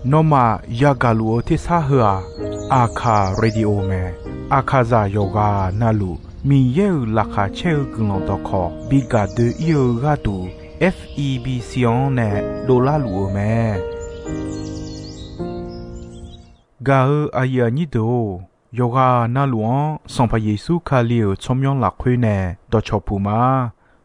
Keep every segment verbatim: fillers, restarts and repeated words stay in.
Nawmaf yagaq luf-eu tersar heu-aq, Aqkaq Radio mae. Aqkaqzaq yawqghaq navluf Miqyaer-euq laqkhaq caer-eu guiqlanq dawqkawq bi gaq doe-ir-eu gharduq, F E B C-anr nae dovlar luf-eu mae. Gaq-eu aqyuif aqnyir deuq-or, yawqghaq navluf-anr Sanqpaq Yeqsur Kali-euq tsawrmyanr lafkhoer nae dawqcawq puq ma.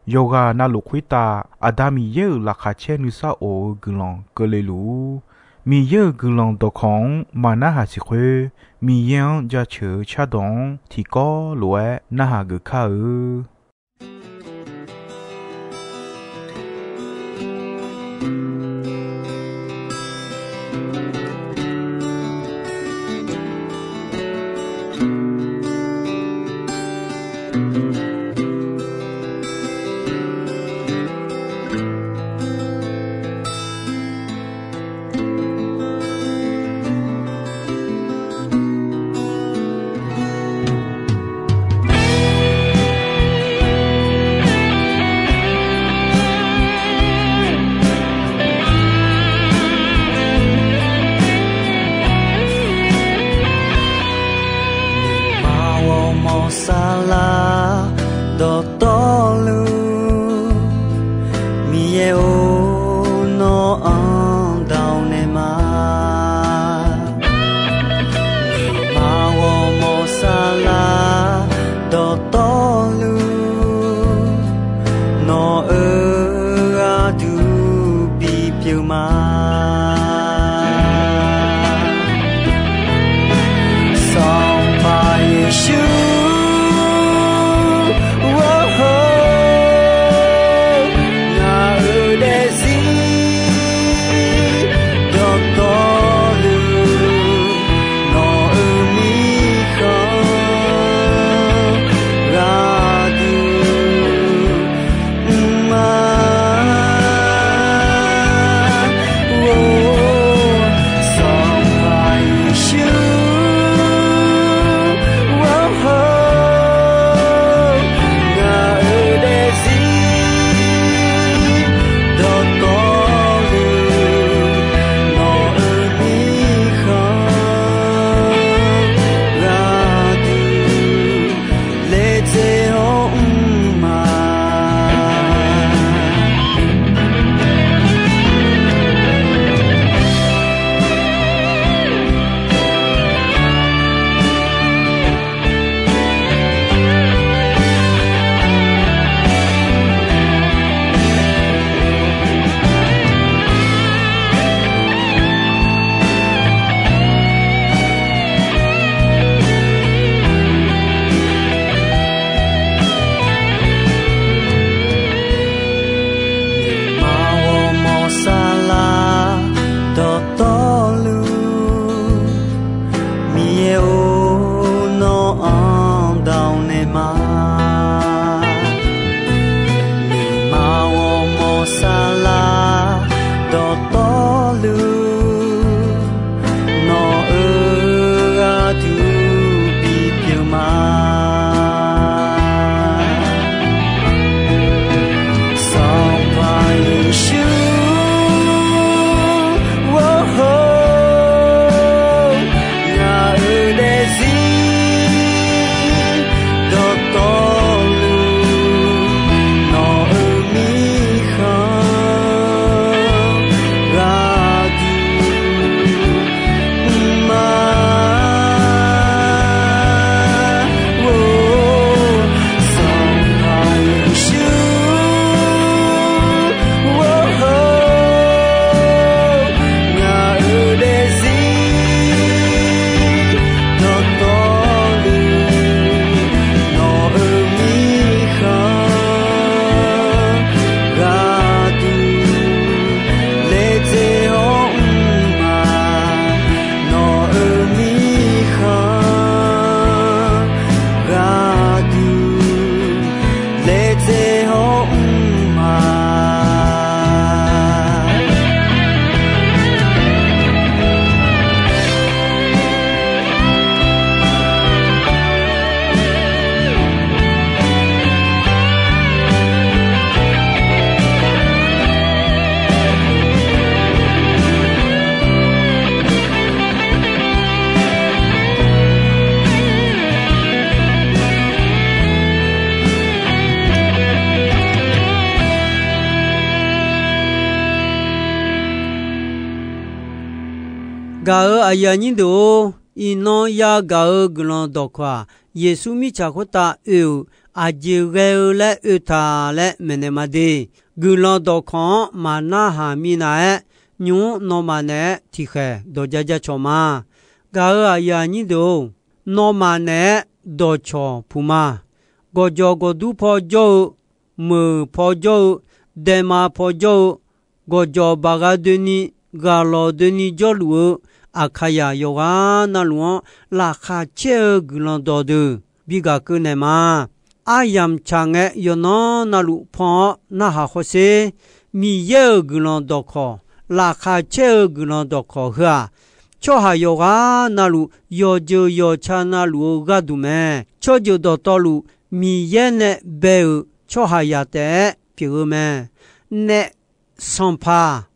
Yawqghaq navluf khoertav Aqda Miqyaer-euq laqkhaq caer nuisar of-eu guiqlanq keuvle luf-ur. Miqyaer-euq guiqlanq dawqkawq-anr maqnarhaq siq khoer, Miqyaer-anr jaceuq-eu cardawq-anr tiqkawv lof-aer narhaq geuf kar-eu. Aqmawr mawq saflar dawqtawvluf, Miqyaer-or, nawr-anr dawq naeq ma. Aqmawr mawq saflar dawqtawvluf, nawq-euq gharduq bipyeuf ma. Sanqpaq Yeqsur, ngaq-euq daef Gaq-euq aqyuif aqnyir deuq-or, iqnan yagaq-eu guiqlanq dawqkawq-aq, Yeqsur mirtsaq khoertav oe-euq aqjeq ghae-eu laer oe taq laer maeqnaeq ma de. Guiqlanq dawqkawq-anr maqnarhaq minav-aer, nymq-mr nawmaf naeq-aer tiqkhaeq dawq ja ja cawq ma. Gaq-euq aqyuif aqnyir deuq-or, nawmaf naeq-aer dawqcawq puq ma. Gawqjawq gawqdur paw jawr-eu, meuq paw jawr-eu, daema paw jawr-eu, gawqjawq baqgha doeni, ghaqlawq doeni jawrluf-eu, Aqkaqyaq yawqghaq navluf-anr laqkhaq caer-eu guiqlanq dawqdeuq bi gaq keuv naeq ma. Aryamq tsaq ngae, yawqnan navluf pan-awr narhaq hawsher. Miqyaer-euq guiqlanq dawqkawq, laqkhaq caer-eu guiqlanq dawqkawq heu-aq, tsawrhaq yawqghaq navluf yawqjeuq yawqca navluf-eu gharduq mae. Tsawrjeuq dawqtawvluf Miqyaer nae bae-euq tsawrhaqzaq taef-aer pyeuf-eu mae. Naef sanqpaq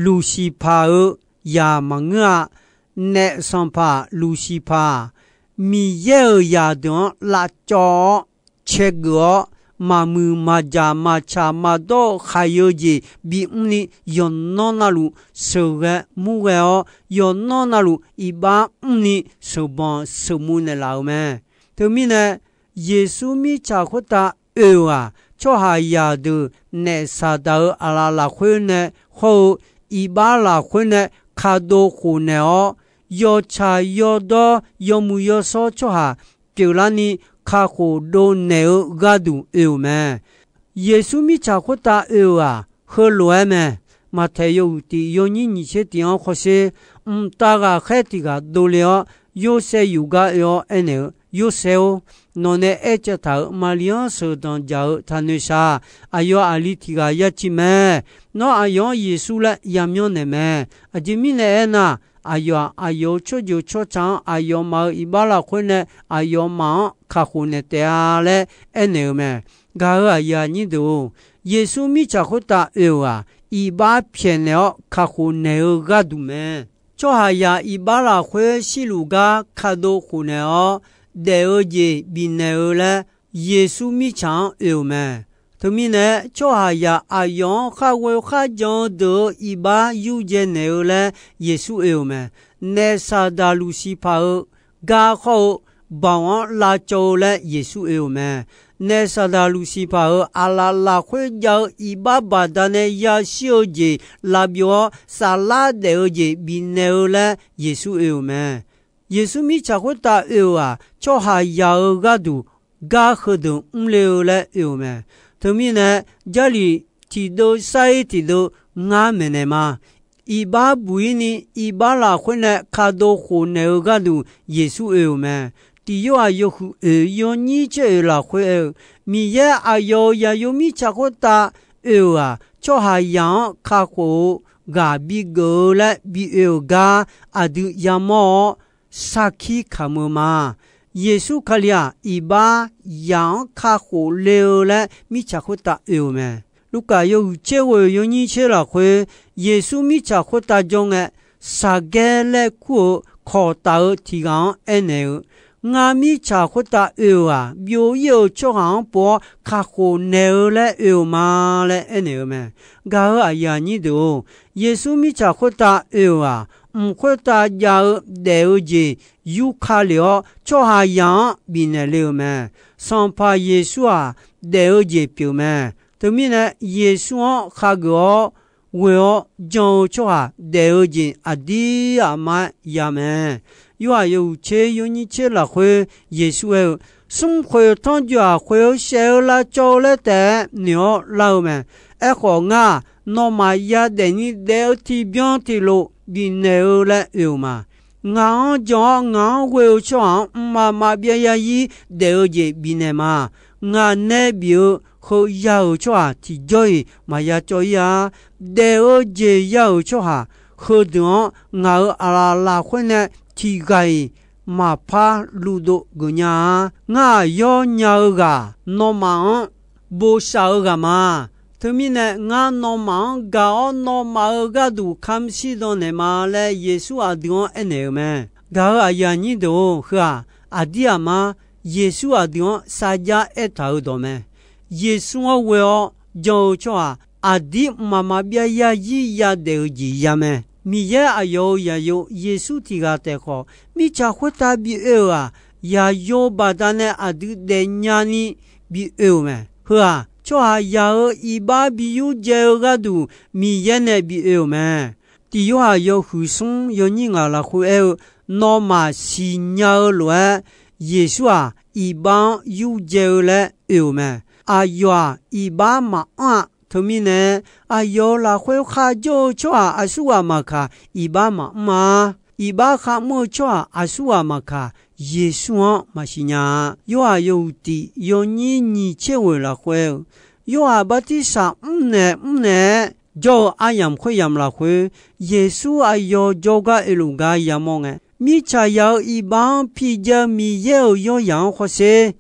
Luqsiqpaq-euq zaq maqngeur-a. Naef sanqpaq Luqsiqpaq-aq, Miqyaer-euq zaqdeuq-anr lavcawv-awr, caegeuf-awr, maqmuiq maqjaq maqtsaq maqdawr-eu khaq-eu jeq bimr ni, yawqnan navluf sheuqghae murghae-awr, yawqnan navluf iqbax mrni sheuqbanq sheuqmu naeqlaf-euq mae. Teumirnae, Yeqsur mirtsaq khoertav oe-euq-aq, tsawrhaqzaq deuq naef Saqdaq-euq aqlaf lafkhoer nae hawr-eu iqbax lafkhoer nae kadov khofnaeq-awr, yawtsaq yawdawr yawmuiq yawshawr tsawrhaq pyeuflarni kakhof dovnaeq-eu gharduq oe-euq mae. Yeqsur mirtsaq khoertav oe-euq-aq, heulof-aer mae. Maqtaeq yawhuiq tiq yawnyir nyiq tser tiq-anr hawsher. Mqtav ghaqkhaer tiq ghaq dovle-awr, Yorsaev yuf gar oe-awr aernaeq-eu, Yorsaev-or, nawq nae aercaev taq-euq Maqli-anr sheuqdanq dzaq-eu taqnoeq shaq. Aqyawf aqli tiq ghaq ya ciq mae. Nawr aqyawf-anr Yeqsur laer yamyanr naeq mae. Aqjeq mirnae aernar, aqyawf-aq, aqyawf-euq tsawrjeuq tsawrca-anr aqyawfmaf-euq iqbax lafkhoer nae aqyawfmaf-anr kakhof naeq taef-a laer aernaeq-eu mae. Gaq-euq aqyuif aqnyir deuq-or, Yeqsur mirtsaq khoertav oe-euq-aq, iqbax pyaeqnaeq-awr kakhof naeq-eu gharduq mae. Tsawrhaqzaq iqbax lafkhoer shirluf gar kadov khofnaeq-awr daef-eu jeq bifnaeq-eu laer Yeqsur mirtsaq-anr oe-euq mae. Teumirnae, tsawrhaqzaq aqyawf-anr kharghoe kharjan-eu deuq-euq iqbax yurdzae naeq-eu laer Yeqsur oe-euq mae. Naef Saqdaq Luqsiqpaq-euq gar khawr-eu baoq-anr lavcawv-eu laer Yeqsur oe-euq mae. Naef Saqdaq Luqsiqpaq-euq aqlaf lafkhoer jav-eu iqbax baqdanae yashir-eu jeq lavbyov-awr, saflar daef-eu jeq bifnaeq-eu laer Yeqsur oe-euq mae. Yeqsur mirtsaq khoertav oe-euq-aq, tsawrhaqzaq-euq gharduq gar heudeuq mrle-eu laer oe-euq mae. Teumirnae, Jarlif tiqdeuv sair tiqdeuv ngar maeqnaeq ma. Iqbax buq-ir ni iqbax lafkhoer nae kadov khofnaeq-eu gharduq Yeqsur oe-euq mae. Tiq Yorhaq yawhuiq oeq yawnyir tser oeq lafkhoer aer-eu, Miqyaer aqyawf-euq zaqyo mirtsaq khoertav oe-euq-aq, tsawrhaqzaq-anr kakhof-eu ghaq bigeuf-eu laer bi oe-euq gar aqdui yamawr-awr, sarkir kamq-eu ma. Yeqsur Kali-aq, iqbax zaq-anr kakhof le-eu laer mirtsaq khoertav oe-euq mae. Lurkaf yawhuiq tser ghoe yawnyir tser lafkhoer, Yeqsur mirtsaq khoertav jawr ngae, Saqgaer laer kur-eu kawq taf-eu tiq ghaq-anr aernaeq-eu, Ngar mirtsaq khoertav oe-euq-aq, byov-ir-euq tsawrhaq-anr pov-awr kakhof naeq-eu laer oe-euq ma laer aernaeq-eu mae. Gaq-euq aqyuif aqnyir deuq-or, Yeqsur mirtsaq khoertav oe-euq-aq, mq khoertav jav-eu daef-eu jeq yurka lef-awr, tsawrhaqzaq-anr bifnaeq le-euq mae. Sanqpaq Yeqsur-aq, daef-eu jeq pyeuf mae. Teumirnae, Yeqsur-anr khageuf-awr ghoe-awr jan-eu tsawrhaq daef-eu jeq aqdir aqmar-aer ya mae. Yorhaq yawhuiq tser yawnyir tser lafkhoer Yeqsur aer-eu, Smrkhoeq tanrjoeq-aq, khoeq-eu shaef-eu lavcawv-eu laer taef-aer noeq-awr lar-eu mae. Aerkhawf, ngar-aq, nawmaf yadaef ni daef-eu tiqbyan tiqlof bifnaeq-eu laer oe-euq ma. Ngaq-anr jan-awr ngaq-anr ghoe-eu tsawrhaq-anr mqmaq maqbyav yarzir daef-eu jeq bifnaeq ma. Ngaq nae bif-eu heu ya-euq tsawrhaq tiqjawr-iq maqya cawv-ir-a. Daef-eu jeq ya-euq tsawrhaq heudeuq-anr ngaq-euq aqlaf lafkhoer nae tiqghaq-iq maqpar luvdov geufnya-a. Ngar-aq, yawr nya-eu ghaq, nawmaf-anr bosav-eu ghaq ma. Teumirnae, ngar nawmaf-anr gaq-awr nawmaf-euq gharduq kamq shirdan naeq ma laer Yeqsur aqdui-anr aernaeq-euq mae. Gaq-euq aqyuif aqnyir deuq-or, heu-aq, aqdir aqmar Yeqsur aqdui-anr sarjax aertaq-euq dawq mae. Yeqsur-anr ghoe-awr jan-eu tsawrhaq aqdir mqmaq maqbyav yarzir yadaef-eu jeq ya mae. Miqyaer aqyawf-euq zaqyo Yeqsur tiq ghaq taef khawf, mirtsaq khoertav bi oe-euq-aq, zaqyo baqdanae aqdui daefnya ni bi oe-euq mae. Heu-aq, tsawrhaqzaq-euq iqbax bi yurdzae-eu gharduq Miqyaer nae bi oe-euq mae. Tiq Yorhaq yawhuiq smr yawnyir ngaq lafkhoer aer-eu, nawmaf siqnya-eu lof-aer, Yeqsur-aq, iqbax-anr yurdzae-eu laer oe-euq mae. Aqyawf-aq, iqbax maqanr-a. Teumirnae, aqyawf-euq lafkhoer kharjawr-eu tsawrhaq aqsur ghaq maqkaq, iqbax maqmr-a. Iqbax kharmr-eu tsawrhaq aqsur ghaq maqkaq, Yeqsur-anr maqsiq nya-a. Yorhaq yawhuiq tiq yawnyir nyiq tser ghoeq lafkhoer-eu, Yorhaq bartirsaq mrnaeq mrnaeq-aer jawr-eu aryamq khoeryamq lafkhoer, Yeqsur aqyawf jawrgar oeluf gar yamawr ngae, mirtsaqzaq-euq iqbax-anr pijae-eu Miqyaer-euq yawryaq-anr hawsher.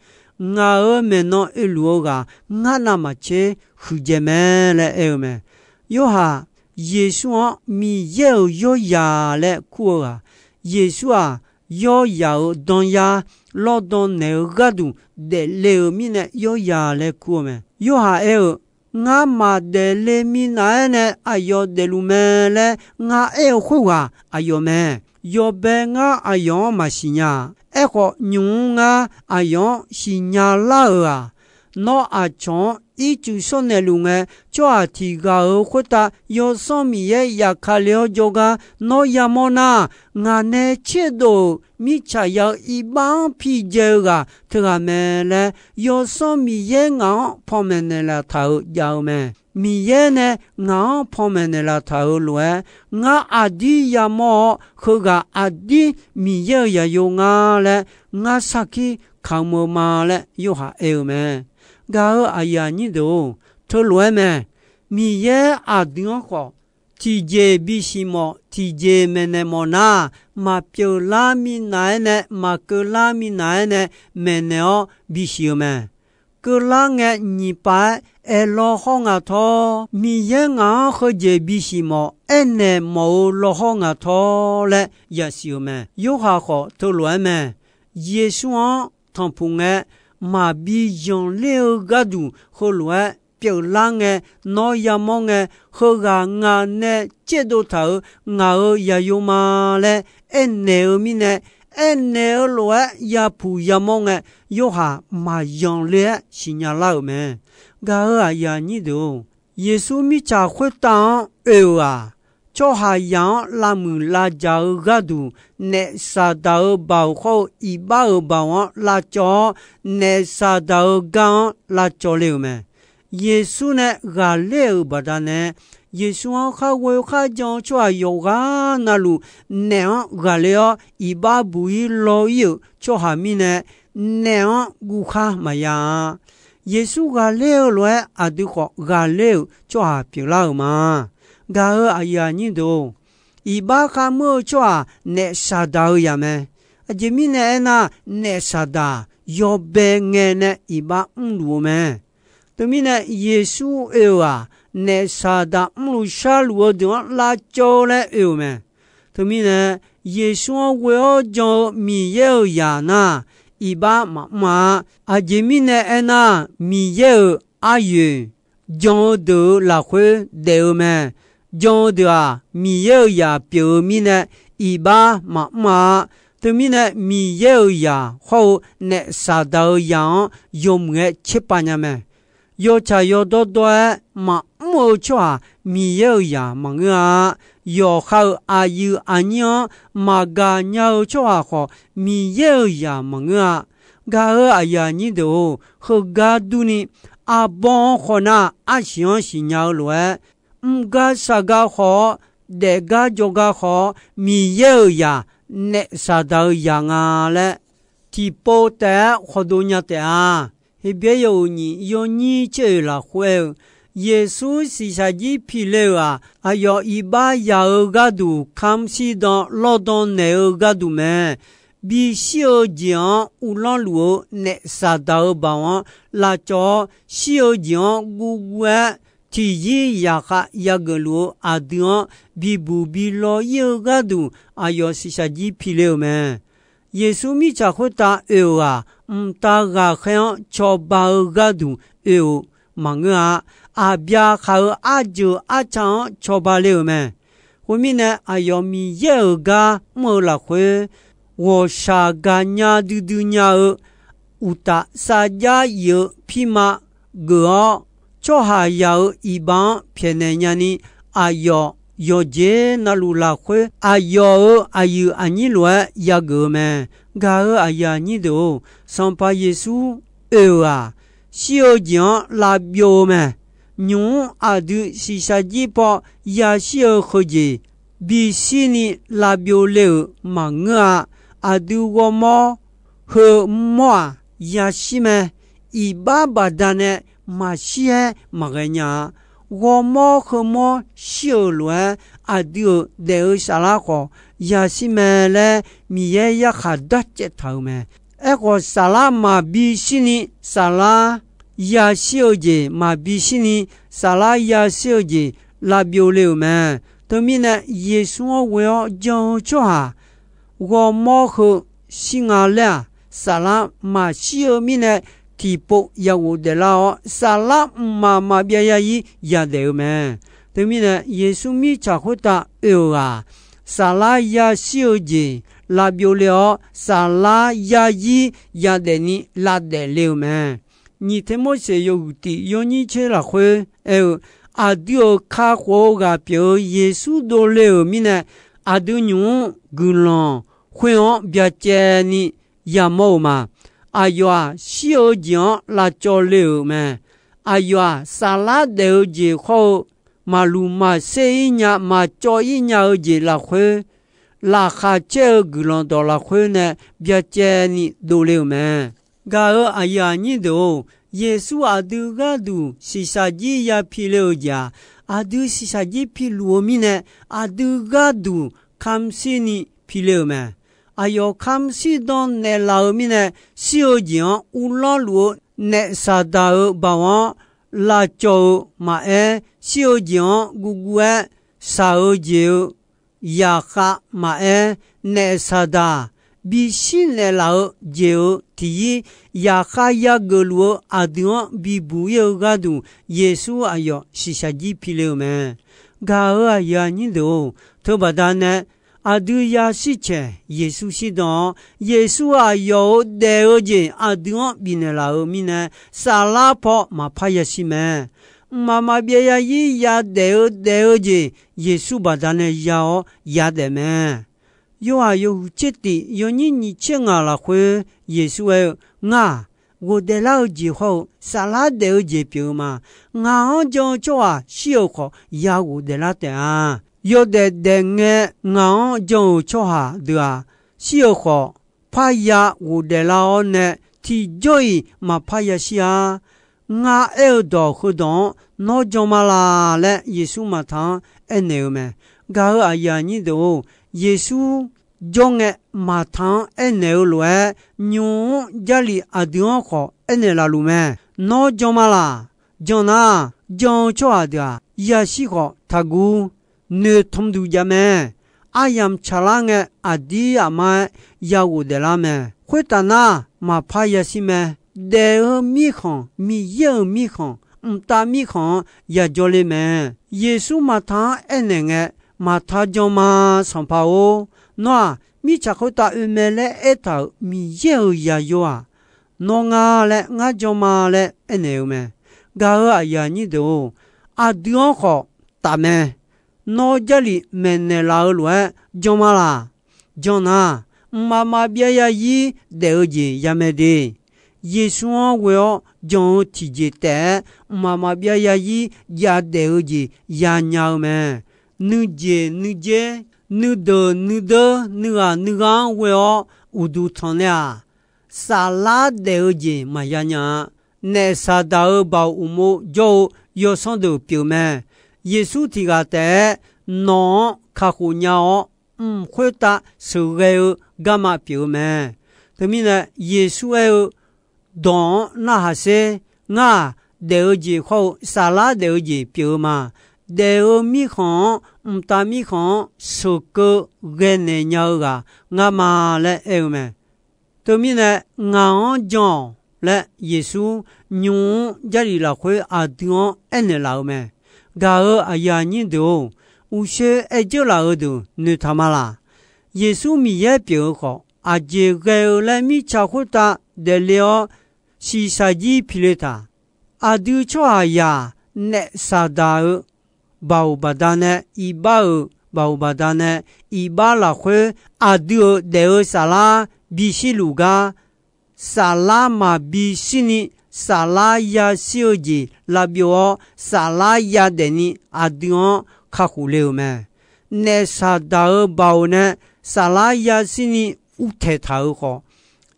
Ngaq-euq maeqnan oeluf-eu ghaq ngar navmaqtser huiqdzaeq mae laer aer-eu mae. Yorhaq Yeqsur-anr Miqyaer-euq yawryaq laer kur-eu ghaq, Yeqsur-aq, yawryaq-euq danyar lawrdan naeq-eu gharduq daefle-euq mirnae yawryaq laer kur-eu mae. Yorhaq aer-eu, Ngar maqdaef le minav-aer nae aqyawf daefluf mae laer ngar aer-eu khoerghaq aqyawf mae. Yawbae ngar aqyawf-anr maqsiq nya-a. Aerkhawf, nymq-mr ngar aqyawf-anr siqnya lar-euq-aq, nawr aqcawq-anr ircuf shawrnaeq luf ngae, tsawrhaq tiq ghaq-euq khoertav Yawsanr Miqyaer yaf ka le-awr jawrgar nawr yamawr nar, ngaq nae tserdov-euq mirtsaqzaq-euq iqbax-anr pijae-eu ghaq teughaq mae laer, Yawsanr Miqyaer ngaq-anr panmaeq naeqlaf taq-euq jav-eu mae. Miqyaer nae ngaq-anr panmaeq naeqlaf taq-euq lof-aer, ngar aqdir yamawr-awr, heughaq aqdir Miqyaer-euq zaqyo ngar laer ngar sarkir kamq-eu ma laer Yorhaq aer-eu mae. Gaq-euq aqyuif aqnyir deuq-or, teulof-aer mae. Miqyaer aqdui-anr khawf, tiqjeq bisiq mawf, tiqjeq maeqnaeq mawf nar, maqpyeuf lar minav-aer nae, maqkeuv lar minav-aer nae maeqnaeq-awr bisiq-eu mae. Keuvlar ngae nyiq paf-aer aer lawrhawr nga tawr, Miqyaer ngaq-anr heujeq bisiq mawf, aernaeq mawf-eu lawrhawr nga tawr laer yasiq-eu mae. Yorhaq khawf teulof-aer mae. Yeqsur-anr tanqpuq ngae, maqbi zanqler-eu gharduq heulof-aer pyeuflar ngae, nawr yamawr ngae, heughaq ngaq nae tserdov taq-euq ngaq-euq zaqyo ma laer aernaeq-eu mirnae, aernaeq-eu lof-aer yapuq yamawr ngae, Yorhaq maqzanqler-aer siqnya lar-euq mae. Gaq-euq aqyuif aqnyir deuq-or, Yeqsur mirtsaq khoertav-anr oe-euq-aq, tsawrhaqzaq-anr lavmuiq lavjaq-eu gharduq, naef Saqdaq-euq baoq hawr-eu iqbax-euq baoq-anr lavcawv-awr, naef Saqdaq-euq gar-anr lavcawv le-euq mae. Yeqsur nae ghaqler-euq baqdanae, Yeqsur-anr kharghoe kharjan-eu tsawrhaq yawqghaq navluf, naef-anr ghaqler-awr iqbax buq-ir law-ir-euq tsawrhaq mirnae, naef-anr guvkhar maqya-a. Yeqsur ghaqler-eu lof-aer aqdui khawf ghaqler-euq tsawrhaq pyeuflar-euq ma. Gaq-euq aqyuif aqnyir deuq-or, iqbax kharmr-eu tsawrhaq naef Saqdaq-euq zaq mae. Aqjeq mirnae aernar, naef Saqdaq yawbae ngae nae iqbax mrluf-eu mae. Teumirnae Yeqsur oe-euq-aq, naef Saqdaq mrluf sharluf-eu deuq-anr lavcawv-eu laer oe-euq mae. Teumirnae, Yeqsur-anr ghoe-awr jan-eu Miqyaer-euq zaq nar, iqbax maqmr-a. Aqjeq mirnae aernar, Miqyaer-euq aryoeq jan-eu deuq-euq lafkhoer daef-eu mae. Jan-eu deuq-aq, Miqyaer-euq zaq pyeuf-eu mirnae, iqbax maqmr-a. Teumirnae, Miqyaer-euq zaq hawr-eu naef Saqdaq-euq zaq-anr yawmuiq-aer tserpav nya mae. Yawtsaq yawdawr dawr-aer maqmr-eu tsawrhaq Miqyaer-euq zaq maqngeur-a. Yawqha-euq aqyuif aqnyir-anr maqgaq nya-eu tsawrhaq khawf, Miqyaer-euq zaq maqngeur-a. Gaq-euq aqyuif aqnyir deuq-or, heugar durni, arbawr-anr khawf nar, arsiq-anr siqnya-eu lof-aer, mrgar saqgar khawf-awr, daefgar jawrgar khawf-awr, Miqyaer-euq zaq, naef Saqdaq-euq zaq nga laer, tiqpov taef-aer khawdov nya taef-a. Heqbyaer yawhuiq nyiq yawnyir tser oeq lafkhoer-eu, Yeqsur shiqshaq jir piqle-euq-aq, aqyawf iqbax yaq-eu gharduq kamr shirdan lawrdan naeq-eu gharduq mae. Bishir-eu jeq-anr uvlanr luf-eu naef Saqdaq-euq baoq-anr lavcawv-awr, shir-eu jeq-anr guvguv-aer tiqzir zaqkhav yageuf luf-eu aqdui-anr bibuq bi law-ir-eu gharduq, aqyawf shiqshaq jir piqle-euq mae. Yeqsur mirtsaq khoertav oe-euq-aq, mqtav ghaqkhaer-anr cawba-eu gharduq oe-euq maqngeur-a. Aqbyaqhaq-euq arjeuq arca-anr cawba le-euq mae. Khoermirnae, aqyawf Miqyaer-euq gar mr-eu lafkhoer, ghawqshaq gaqnya duidui nya-eu uqtaf sarjax if-eu pirma geuf-awr, tsawrhaqzaq-euq iqbax-anr pyaeqnaeq nyani, aqyawf yawqjeq navluf lafkhoer aqyawf-euq aqyuif aqnyir lof-aer yageuf-eu mae. Gaq-euq aqyuif aqnyir deuq-or, Sanqpaq Yeqsur oe-euq-aq, shir-eu jeq-anr lavbyov-eu mae. Nymq-mr aqdui shiqshaq jir paw yashir-eu heujeq bishirni lavbyov le-euq maqngeur-a. Aqdui ghawrmawr heumawr-aq yashir mae. Iqbax baqdanae maqshir-aer maqghae nya-a. Ghawrmawr heumawr shir-euq lof-aer, aqdui-euq daef-eu saflar khawf yashir mae laer Miqyaer yarkhaq darcaev taq-euq mae. Aerkhawf, saflar maqbi shirni, saflar yashir-eu jeq maqbi shirni, saflar yashir-eu jeq lavbyov le-euq mae. Teumirnae, Yeqsur-anr ghoe-awr jan-eu tsawrhaq ghawrmawr heu shir nga laer-aq, saflar maqshir-eu mirnae tiqpov yaghof daeflar-awr, saflar mqmaq maqbyav yazir yadaef-eu mae. Teumirnae, Yeqsur mirtsaq khoertav oe-euq-aq, saflar yashir-eu jeq lavbyov le-awr, saflar yazir yadaef ni lavdaef le-euq mae. Nyiq Termorseq yawhuiq tiq yawnyir tser lafkhoer aer-eu, aqdui-euq kakhof-eu ghaq pyeuf-eu Yeqsur dovle-euq mirnae, aqdui nymq-mr guiqlanq khoer-anr byacaevni yamawr-euq ma. Aqyawf-aq, shir-eu jeq-anr lavcawv le-euq mae. Aqyawf-aq, saflar daef-eu jeq hawr-eu, maqluq maqser-ir nya maqcawv-ir nya-eu jeq lafkhoer, laqkhaq caer-eu guiqlanq dawq lafkhoer nae byacaevni dovle-euq mae. Gaq-euq aqyuif aqnyir deuq-or, Yeqsur aqdui gharduq shiqshaq jir ya pi le-euq jeq-aq, aqdui shiqshaq jir piluf-eu mirnae, aqdui gharduq kamq shirni pi le-euq mae. Aqyawf kamq shirdan naeqlaf-eu mirnae, shir-eu jeq-anr uvlanr luf-eu naef Saqdaq-euq baoq-anr lavcawv-eu maqaer, shir-eu jeq-anr guvguv-aer shaq-eu jeq-eu yaqkhav maqaer, naef Saqdaq bishir naeqlaf-eu jeq-eu tiqyir, yaqkhav yageuf luf-eu aqdui-anr bibuq-ir-eu gharduq, Yeqsur aqyawf shiqshaq jir pi le-euq mae. Gaq-euq aqyuif aqnyir deuq-or, teubaqda nae aqdui yashir caeq Yeqsur shirdan-awr, Yeqsur aqyawf-euq daef-eu jeq aqdui-anr bifnaeq laf-euq mirnae, saflar paw maqpar yashir mae. Mqmaq maqbyav yazir yadaef-eu daef-eu jeq Yeqsur baqdanae ya-awr yadaef mae. Yorhaq yawhuiq tser tiq yawnyir nyiq tser ngaq lafkhoer Yeqsur aer-eu, Ngar-aq, ghofdaef lar-eu jeq hawr-eu saflar daef-eu jeq pyeuf-eu ma. Ngaq-anr jan-eu tsawrhaq shir-euq khawf ya ghofdaef lar taef-a. Yawdaef daefngae ngaq-anr jan-euq tsawrhaq deuq-aq, shir-euq khawf parya ghofdaef lar-awr nae tiqjawr-iq maqpar yashir-a. Ngar aer-eu dawq heudawq-anr nawr jan ma laq laer Yeqsur Maqta-anr aernaeq-eu mae. Gaq-euq aqyuif aqnyir deuq-or, Yeqsur jawr ngae Maqta-anr aernaeq-eu lof-aer, nymq-mr Jarlif aqdui-anr khawf aernaeq laf luf mae. Nawr jan ma laq? Jan nar, jan-eu tsawrhaq deuq-aq, yashir khawf taqguv, noeqtmq duq jav mae. Aryamq tsaqlar ngae, aqdir aqmar-aer ya ghofdaef lar mae. Khoertaf nar, maqpar yashir mae. Daef-eu mirkhanq, Miqyaer-euq mirkhanq, mqtav mirkhanq-anr yajawr le mae. Yeqsur Maqta-anr aernaeq ngae, Maqta jan ma. Sanqpaq-or, nawr-aq, mirtsaq khoertav oe mae laer aertaq-euq Miqyaer-euq zaqyo-aq, nawr ngar laer ngar jan ma laer aernaeq-eu mae. Gaq-euq aqyuif aqnyir deuq-or, aqdui-anr khawf taf mae. Nawr Jarlif maeqnaeq laf-eu lof-aer jan ma laq? Jan nar, mqmaq maqbyav yazir daef-eu jeq ya mae de. Yeqsur-anr ghoe-awr jan-eu tiqjeq taef-aer, mqmaq maqbyav yazir yadaef-eu jeq yanya-eu mae. Nuijeq nuidzer, nuideuq nuideur, nuighaq nuighaq-anr ghoe-awr uqduq tanq nae-aq, saflar daef-eu jeq maqya nya-a. Naef Saqdaq-euq baoq uqmov jawr-eu yawsanr deuq pyeuf mae. Yeqsur tiq ghaq taef-aer nawq-anr kakhof nya-awr, mq khoertav sheuqghae-eu garma pyeuf-eu mae. Teumirnae, Yeqsur aer-eu dawq-anr narhaq sher. Ngar-aq, daef-eu jeq hawr-eu saflar daef-eu jeq pyeuf-eu ma. Daef-eu mirkhanq-anr, mqtav mirkhanq-anr sheuqkeuv ghaenaeq nya-eu ghaq ngar ma laer aer-eu mae. Teumirnae, ngaq-anr jan-awq laer Yeqsur nymq-mr Jarlif lafkhoer aqdui-anr aernaeq laf-eu mae. Gaq-euq aqyuif aqnyir deuq-or, uqshoe aer dzeur laf-eu deuq noeqtaq ma laq? Yeqsur Miqyaer pyeuf-eu khawf, aqjeq ghae-eu laer mirtsaq khoertav daefle-awr shiqshaq jir piqle taq. Aqdui tsawrhaqzaq naef Saqdaq-euq baoq baqdanae iqbax-euq baoq baqdanae iqbax lafkhoer aqdui-euq daef-eu saflar bishir luf gar, saflar maqbi shirni saflar yashir-eu jeq lavbyov-awr, saflar yadaefni aqdui-anr kakhof le-euq mae. Naef Saqdaq-euq baoq nae saflar yashirni uvtaeq taq-euq khawf,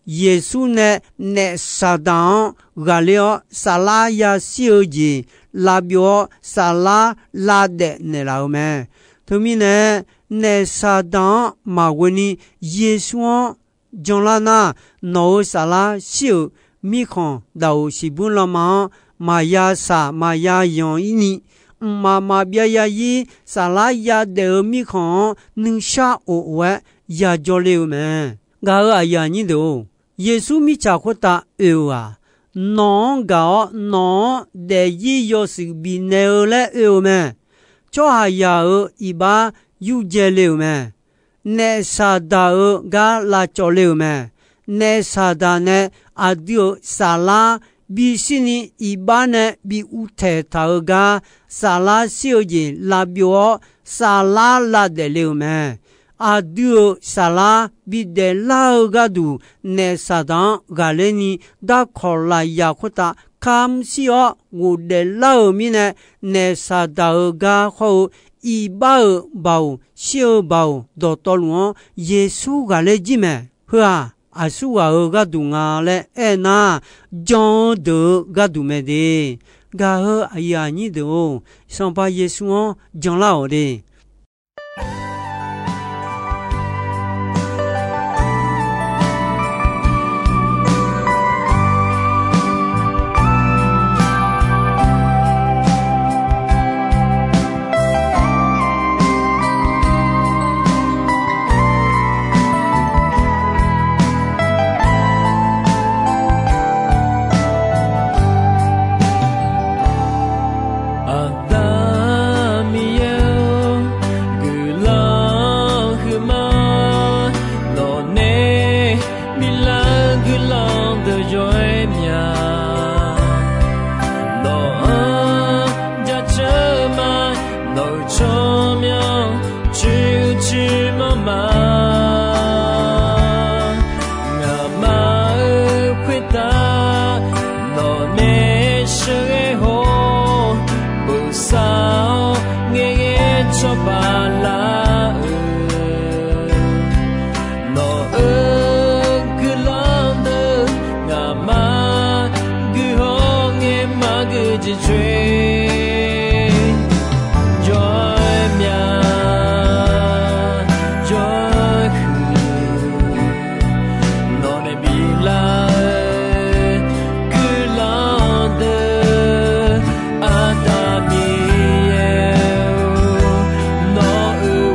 Yeqsur nae naef Saqdaq-anr ghaqler-awr saflar yashir-eu jeq lavbyov-awr, saflar lavdaef naeqlaf-euq mae. Teumirnae, naef Saqdaq-anr maqghoeni Yeqsur-anr janlar nar, nawq-euq saflar shir-euq mirkhanq daqoq shiqbuir lanma-anr maqya shaq maqya yanq-ir ni, mqmaq maqbyav ya ir saflar yadaef-eu mirkhanq-anr nuishar of of-aer yajawr le-eu mae. Gaq-euq aqyuif aqnyir deuq-or, Yeqsur mirtsaq khoertav oe-euq-aq, nawq-anr gaq-awr nawq-anr daefzir yawshuif bifnaeq-eu laer oe-eu mae. Tsawrhaqzaq-euq iqbax yurdzae le-euq mae. Naef Saqdaq-euq gar lavcawv le-euq mae. Naef Saqdaq nae aqdui-euq saflar bishirni iqbax nae bi uvtaeq taq-eu gar, saflar shir-eu jeq lavbyov-awr saflar lavdaef le-euq mae. Aqdui-euq saflar bidaef lar-eu gharduq naef Saqdaq-anr ghaqler ni darkawq lafyaq khoertav kamq shir-awr ghofdaef lar-euq mirnae, naef Saqdaq-euq gar hawr-eu iqbax-euq baoq shir-eu baoq dawqtawvluf-anr Yeqsur ghaqler jir mae. Heu-aq, aqsurghaq-euq gharduq nga laer aernar, jan-eu deuq-euq gharduq mae de. Gaq-euq aqyuif aqnyir deuq-or, Sanqpaq Yeqsur-anr janlar-awq de. Aqda Miqyaer-or, guiqlanq huiqma, nawqnae biflar-eu guiqlanq deuq yawr-aer mya. Nawq-anr jaceuq-eu ma, nawq-euq tsawrmyanr coer-eu coer manr ma. Ngaqma-euq khoertav nawqnae sheuqghae haw-awr, bosav-awr ngaeqghae cawba lar-euq, nawq-euq guiqlanq deuq ngaqma guihaw ngae maqgui jeq coer, jawr-aer mya, jawr-aer huiq, nawqnae biflar-eu guiqlanq deuq, Aqda Miqyaer-or, nawq-euq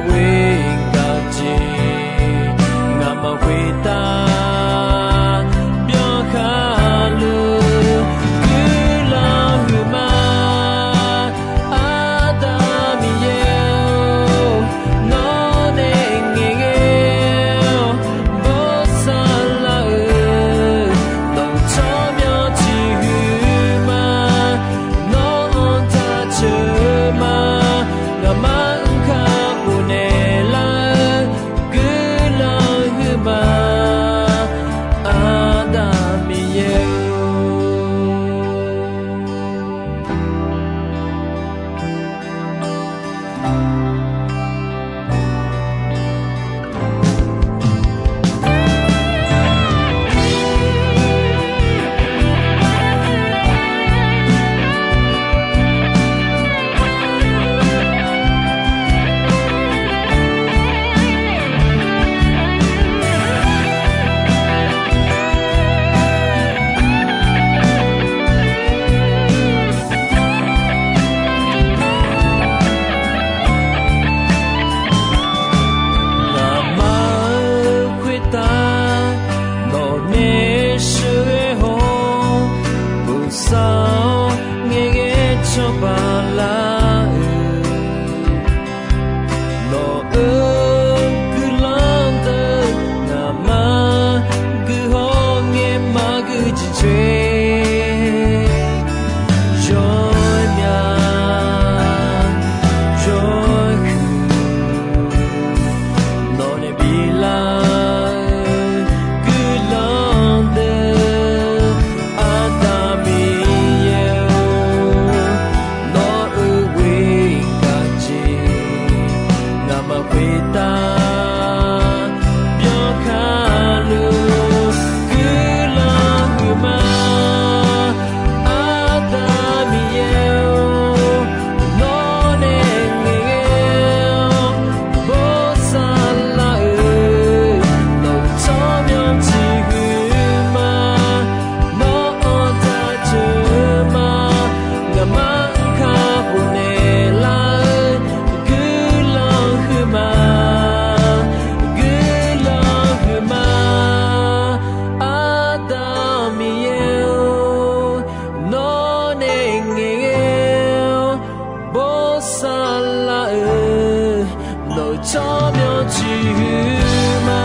Tsawrmyanr ciqhuiq ma,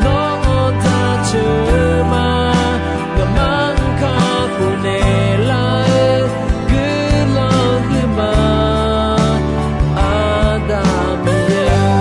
nawr-anr taq ceuq ma, ngaqmaf-anr kakhof naeqlar-eu guiqlanq huiq ma, Aqda Miqyaer.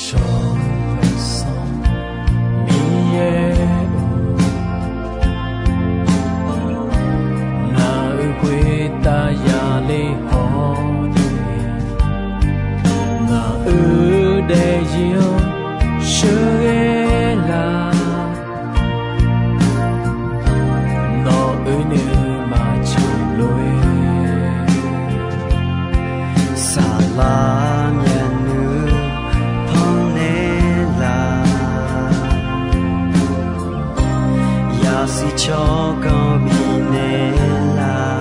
Shawr-eu Sanqpaq Miqyaer-or, ngaq-euq khoertav yale hawr-eu, ngaq-euq daefzir-anr sheuqghae lar. Nawq-euq nuima ceuq lof-aer, saqlaq myavnuiv pannaeq lar. Yasiq tsawrganr bifnaeq lar.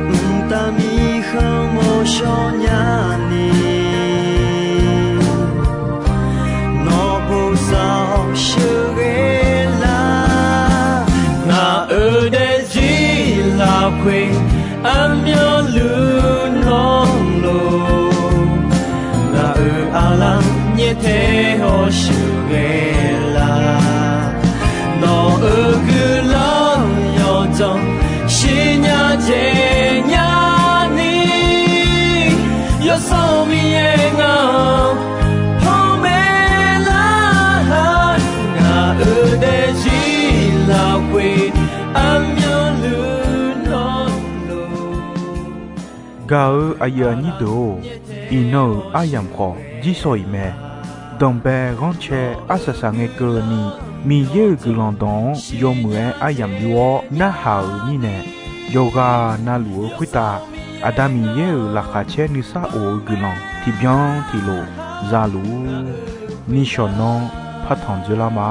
Mqtav miqkhanq mawrshawr nyani, nawq bosav-awr sheuqghae lar. Ngaq-euq daefzir lafkhoer aqmyanluf nawr lor. Ngaq-euq aqlaf nyaeftaeq-awr sheuqghae lar. Nawq-euq guiqlanq yawdzanr shirnya dzaeq nyani, Yawsanr Miqyaer ngaq-anr panmaeq lar-a. Ngaq-euq daefzir lafkhoer aqmyanluf nawr lor. Gaq-euq aqyuif aqnyir deuq-or, iqnan-euq aryamq khawf jirsawq iq mae. Danqbae ghanrcae arsaq saq ngae keuvni, Miqyaer-euq guiqlanq dawq-anr yawmuiq-aer aryamq yur-awr narhaq-euq mirnae, yawqghaq navluf-eu khoertav Aqda Miqyaer-euq laqkhaq caer nuisar of-eu guiqlanq tiqbyan tiqlof za luf-ur. Nishawq nanr partanq dzoerlar ma.